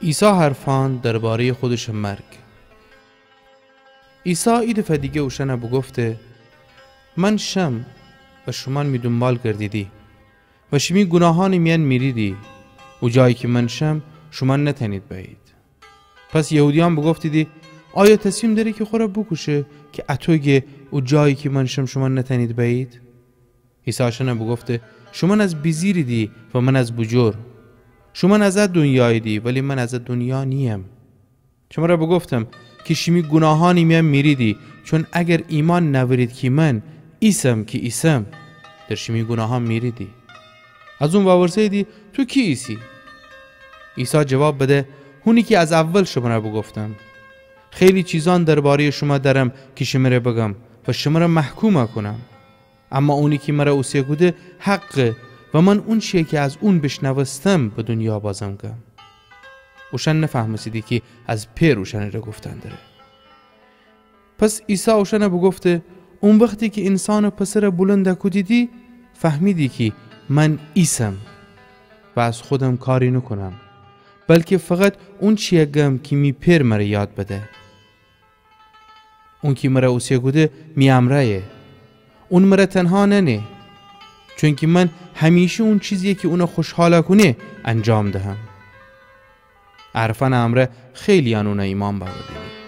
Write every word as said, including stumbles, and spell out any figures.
عیسی حرفأن درباره‌یٚ خودشٚ مرگ. عیسی ایدفعه دیگر اوشأن بوگفته: من شم و شومأن می دونبال گردیدی و شیمی گوناهأنٚ میأن میریدی. او جایی کی من شم، شومأن نتأنید بأیید. پس یهودیأن بوگفتیدی: آیا تصمیم دأره کی خور بوکوشه کی اطو گه او جایی کی من شم شومأن نتأنید بأیید؟ عیسی اوشأن بوگفته: شومأن از بیجیریدی و من از بوجور. شومأن از ا دونیاییدی، ولی من از ا دونیا نییم. شمر بوگفتم کی شیمی گوناهأنٚ میأن میریدی، چون اگر ایمأن نأورید کی من ایسم کی ایسم، در شیمی گوناهأن میریدی. از اون وورسه‌ییدی: تو کی ایسی؟ عیسی جواب بده: هونی کی از اول شمر بوگفتم. خیلی چیزأن درباره‌یٚ شومأن دأرم کی شمر بگم و شمر محکوم کونم. اما اونی کی مر اوسه کوده حقه و من اونچیی کی از اون بیشنوستم به دونیا بازم گم. اوشأن نفهمستیدی کی از پئر اوشأنٚره گفتن دره. پس عیسی اوشأن بوگفته: او وختی کی اینسانٚ پسر بولند کودیدی، فهمیدی کی من ایسم و از خودم کاری نوکونم، بلکی فقط اونچیی گم کی می پئر مر یاد بده. اونکی مر اوسه کوده می امرأیه. اون مر تنها نأنه، چونکی من همیشه اون چیزیی کی اون خوشحال کونه انجام دهم. ا حرفأنٚ امرأ خیلییأن اون ایمأن بأوردیدی.